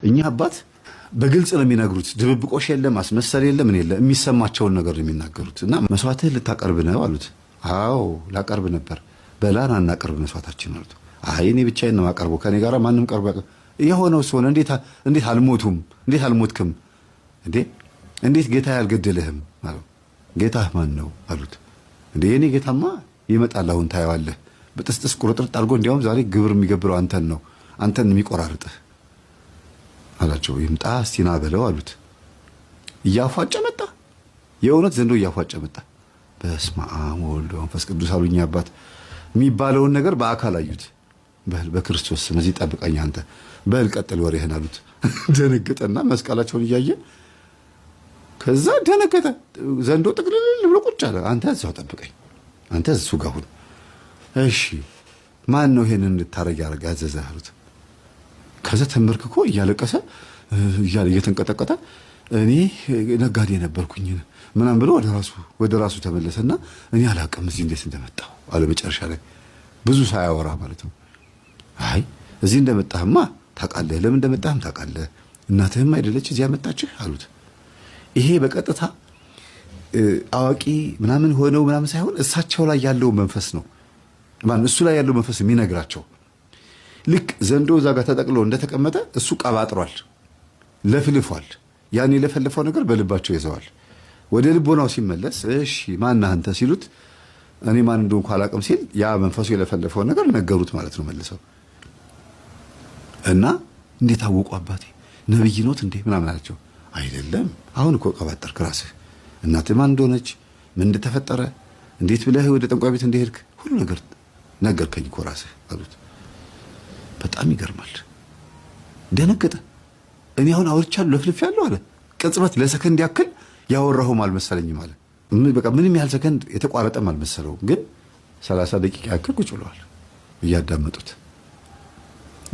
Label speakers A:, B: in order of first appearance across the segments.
A: እኚህ አባት በግልጽ ነው የሚነግሩት። ድብብቆሽ የለም፣ ማስመሰል የለም፣ ምን የለ፣ የሚሰማቸውን ነገር ነው የሚናገሩት። እና መስዋዕትህን ልታቀርብ ነው አሉት። አዎ ላቀርብ ነበር። በላን አናቀርብ መስዋዕታችን አሉት። አይ እኔ ብቻዬን ነው የማቀርበው፣ ከኔ ጋር ማንም ቀርቦ የሆነው ሲሆን እንዴት አልሞቱም? እንዴት አልሞትክም? እንዴ እንዴት ጌታ ያልገደለህም አለው። ጌታህ ማን ነው አሉት። እንዴ የኔ ጌታማ ይመጣል፣ አሁን ታየዋለህ። በጥስጥስ ቁርጥርጥ አድርጎ እንዲያውም ዛሬ ግብር የሚገብረው አንተን ነው፣ አንተን የሚቆራርጥህ አላቸው። ይምጣ እስቲ ና በለው አሉት። እያፏጨ መጣ። የእውነት ዘንዶ እያፏጨ መጣ። በስመ አብ ወወልድ ወመንፈስ ቅዱስ አሉኝ አባት። የሚባለውን ነገር በአካል አዩት። በል በክርስቶስ ስም እዚህ ጠብቀኝ አንተ፣ በል ቀጥል ወሬህን አሉት። ደነገጠና መስቀላቸውን እያየ ከዛ ደነገጠ። ዘንዶ ጥቅልል ብሎ ቁጭ አለ። አንተ እዛው ጠብቀኝ፣ አንተ እሱ ጋር ሁን። እሺ ማን ነው ይሄንን እንድታረግ ያደረገ ያዘዘህ አሉት። ከዛ ተንበርክኮ እያለቀሰ እያለ እየተንቀጠቀጠ እኔ ነጋዴ ነበርኩኝ ምናምን ብሎ ወደ ራሱ ተመለሰና እኔ አላውቅም እዚህ እንዴት እንደመጣሁ አለ። መጨረሻ ላይ ብዙ ሳያወራ ማለት ነው። አይ እዚህ እንደመጣህማ ታውቃለህ፣ ለምን እንደመጣህም ታውቃለህ፣ እናትህም አይደለች እዚህ ያመጣችህ አሉት። ይሄ በቀጥታ አዋቂ ምናምን ሆነው ምናምን ሳይሆን እሳቸው ላይ ያለው መንፈስ ነው፣ እሱ ላይ ያለው መንፈስ የሚነግራቸው። ልክ ዘንዶ እዛ ጋር ተጠቅሎ እንደተቀመጠ እሱ ቀባጥሯል፣ ለፍልፏል። ያን የለፈለፈው ነገር በልባቸው ይዘዋል። ወደ ልቦናው ሲመለስ እሺ ማን አንተ ሲሉት እኔ ማን እንደሆንኩ አላውቅም ሲል ያ መንፈሱ የለፈለፈውን ነገር ነገሩት ማለት ነው መልሰው። እና እንዴት አወቁ አባቴ ነብይ ኖት እንዴ ምናምን አላቸው። አይደለም አሁን እኮ ቀባጠርክ ራስህ፣ እናትህ ማን እንደሆነች ምን እንደተፈጠረ እንዴት ብለህ ወደ ጠንቋይ ቤት እንደሄድክ ሁሉ ነገር ነገርከኝ እኮ ራስህ አሉት። በጣም ይገርማል። ደነገጠ። እኔ አሁን አውርቻለሁ ለፍልፌያለሁ አለ። ቅጽበት ለሰከንድ ያክል ያወራሁም አልመሰለኝም አለ። በቃ ምንም ያህል ሰከንድ የተቋረጠም አልመሰለውም። ግን 30 ደቂቃ ያክል ቁጭ ብለዋል እያዳመጡት።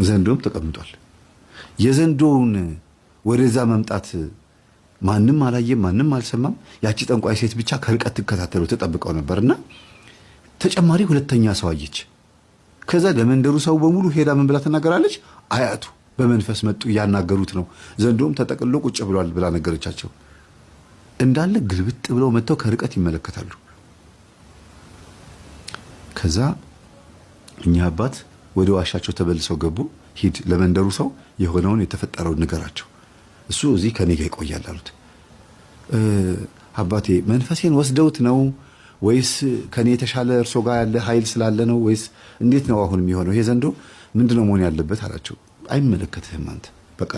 A: ዘንዶም ተቀምጧል። የዘንዶውን ወደዛ መምጣት ማንም አላየም፣ ማንም አልሰማም። ያቺ ጠንቋይ ሴት ብቻ ከርቀት ትከታተለው ተጠብቀው ነበርና ተጨማሪ ሁለተኛ ሰው አየች። ከዛ ለመንደሩ ሰው በሙሉ ሄዳ ምን ብላ ትናገራለች? አያቱ በመንፈስ መጡ እያናገሩት ነው፣ ዘንዶም ተጠቅሎ ቁጭ ብሏል ብላ ነገረቻቸው። እንዳለ ግልብጥ ብለው መጥተው ከርቀት ይመለከታሉ። ከዛ እኛ አባት ወደ ዋሻቸው ተበልሰው ገቡ። ሂድ ለመንደሩ ሰው የሆነውን የተፈጠረውን ንገራቸው፣ እሱ እዚህ ከኔ ጋር ይቆያል አሉት። አባቴ መንፈሴን ወስደውት ነው ወይስ ከኔ የተሻለ እርሶ ጋር ያለ ኃይል ስላለ ነው ወይስ እንዴት ነው አሁን የሚሆነው? ይሄ ዘንዶ ምንድነው መሆን ያለበት አላቸው። አይመለከትህም አንተ በቃ